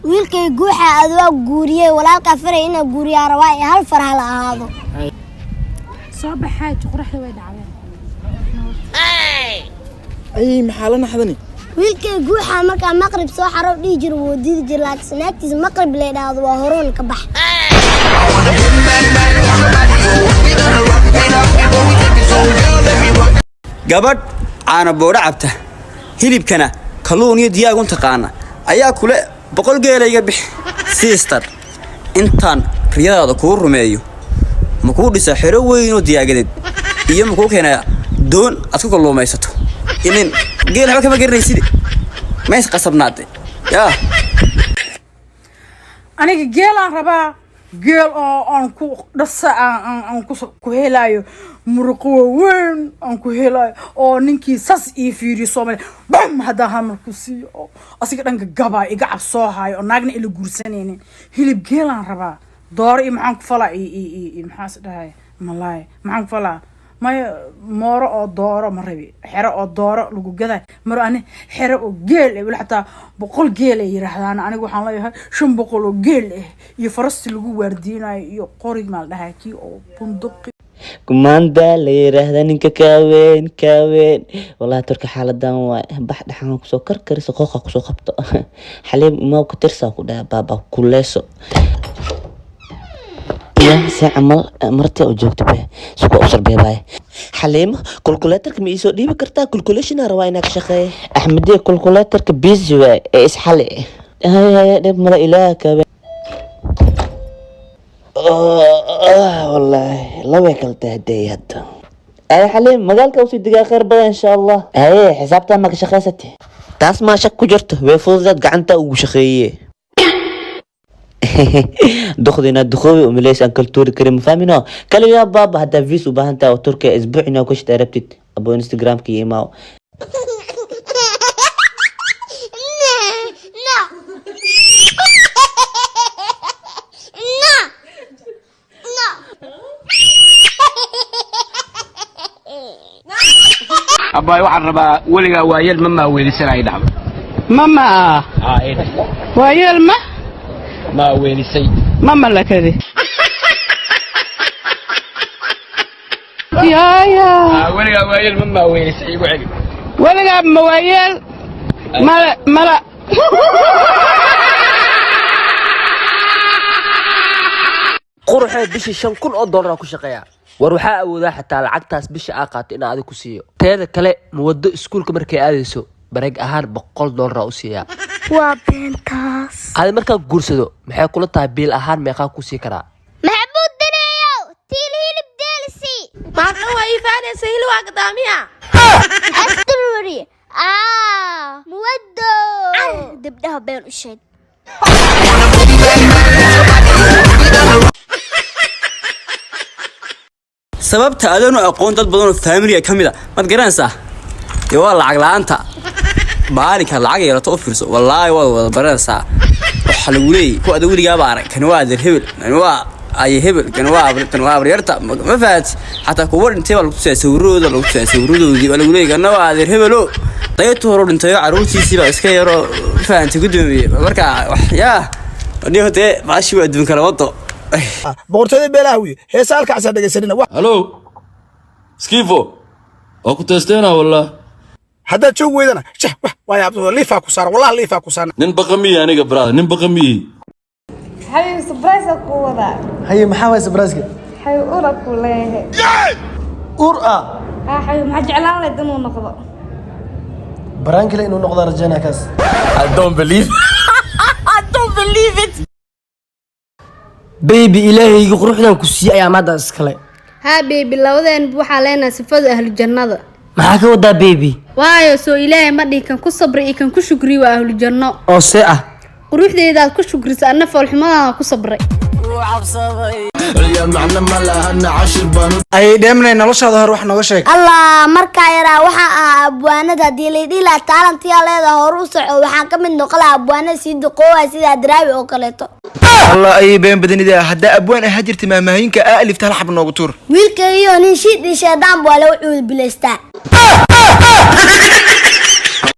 Wiilkay guuxa aad waa guuriyey, walaalkaa faray inaa guuriyaa rabaa ee hal far hala ahaado. Soo baxaaj, qoraxda way dhacdeen. Ay, maxaa la naxdani? Wiilkay guuxa markaa maqrib soo xaro dhihi jira, wuu diidi jira, laakiin naagtiisa maqrib la idhaahdo waa horoon ka bax. Gabadh caana boodho cabta, hilibkana kalluun iyo diyaagun taqaana ayaa kule 100 geela iga bix. Sister, intaan riyadaada kuu rumeeyo, ma kuu dhisaa xero weyn oo diyaagadeed iyo ma kuu keenaa doon aad ku kalluumaysato? Ilin geel waxba kama garanayside, mays qasabnaade yaa? Aniga geelaan rabaa, geel oo aan ku dhasa aan ku helaayo muruqo waaweyn, aan ku helaayo oo ninkii sas ii fiiriyo Soomaaliya bam haddaan hamar ku siiyo oo asiga dhanka gabaa iga cabsoohayo oo naagna ila guursanaynin. Hilib geelaan rabaa. Dooro iyo maxaan ku falaa iyo maxaas dhahay malaay maxaan ku falaa? Maya, mooro oo dooro ma rabi, xero oo dooro lagu gaday maro. Ani xero oo geel eh, weli xataa 100 geel ay yiraahdaan, aniga waxaan leeyahay 500 oo geel ah iyo farasti lagu waardiinayo iyo qorig maa la dhahay kii oo bunduqi. Kumaanda la yiraahda ninka kaaweyn kaaweyn. Wallahi turka xaaladan waay bax dhaxan kusoo karkarisa, qooqa kusoo qabto. Xaliim imaa ku tirsaa ku dhaha baaba kuleeso ya si camal marti u joogto be suku usar beebaay. Xaliimo, calculatorka ma iisoo dhiibi kartaa? Calculation rabaa inaa ka shaqeeya. Axmediya, calculatorka busy waay ee isxali. Hay hay, dhib male, ilaah kaaweyn. Wallaahi labay kala tahay hadday hadda. Ay Xaliim, magaalka usii digaa, khayr badan insha Allah. Haye, xisaabtaa ma ka shaqaysatay? Taas maa shak ku jirto, way fududaad, gacanta ugu shaqeeye. Duqdina duqoobi umaleys aan kala tuuri karin, ma fahmino kaligaa baaba. Haddaa vis u baahan tahay oo Turkiya isbuuc inaa ku shita rabtid, abo Instagramka iyo imaaw. No. No. Abbaay, waxaan rabaa weligaa waayeel ma maaweelisanay dhacdo. Mama ah waayeel ma Maaweelisay. Ma malakadi yaaya. Weligaa waayeel ma maaweelisay, igu celi. Weligaa ma waayeel mala mala. Quruxee, bishii $5,000 ku shaqeeya. War waxaa awoodaa xataa lacagtaas bisha aa qaato in adig ku siiyo. Teeda kale, muwado iskuulka markay aadayso bareeg ahaan $100 u siiyaa. Waa beentaas. Adi markaan guursado, maxay kula tahay, biil ahaan meeqaa ku sii karaa? Maxamuud daneeyow, tiil hilib deelisi. Maadhan waa ii faanaysa, hili waa gadaamiya. Astururi ah muwado dibdhaha been u sheeg. Sababta adoonu aqoon dad badan oo faamiliga ka mid a maad garanaysaa? Dee waa lacag la-aanta. Maalinkaad lacag yeelato u fiirso, wallaahi waad wada baranaysaa. Waxaa lagu leeyay kuwa ada weligaaba arag, kani waa adeer hebel, kani waa aye hebel, kani waa kan waa abaryarta. Ma fahat? Xataa kuwa dhintay baa lagu tusayaa sawirahooda, lagu tusayaa sawiradoodii baa lagu leeyay kana waa adeer hebelo, dayatu horu dhintayo, caruurtiisii baa iska yaroo. Ma fahantay, gudoomiye? Marka wax yaa niyo dee baashi waa adduunka la wado. Boqortooyada beelaha wiy heesa halkaasaa dhegaysanina. Halo Skifo, waa ku teesteena wallah. Haddaad joog weydana jah wah waaya, liifaa ku saara, wallahi liifaa ku saara. Nin baqamiyi aniga, brother, nin baqamiyi. Xabiib, surprise kuu wadaa. Haye, maxaa waay surprise-ka? Xabiib, ura kuu leeyahay. Ur ah? Haa xabiib, maxaa jeclaan lahayd inuu noqdo? Baraan kale inuu noqdaa rajaynaa kaas. I don't believe. I don't believe it. Baby, ilaahayga quruxdan ku siiyey ayaa maadda iskale. Haa baby, labadeen waxaa leenahay sifada ahlu jannada. Maxaa ka wadaa, baby? Waayo, soo ilaahay ma dhihi kan ku sabri iyo kan ku shukriyo waa ahlu janno? Oo see ah? Quruxdeedaad ku shukrisa, anna foolxumadaada ku sabray. Ayay dheemnay, noloshaada hore wax nooga sheeg. Allah, markaa yaraa waxaan ahaa abwaanada. Haddii laydhihi lahaa taalantiyaa leedaha, hore u soco, waxaan ka mid noqon lahaa abwaanada sii duqoowa sida Adraawi oo kaleeto. Allah, ayay been badanida. Haddaa abwaan ahaa jirta, maamaahinka aa alifta hal xab noogu tuur. Wiilka iyo nin shiid iyo shaydaan waa lagu cuudubilaystaa.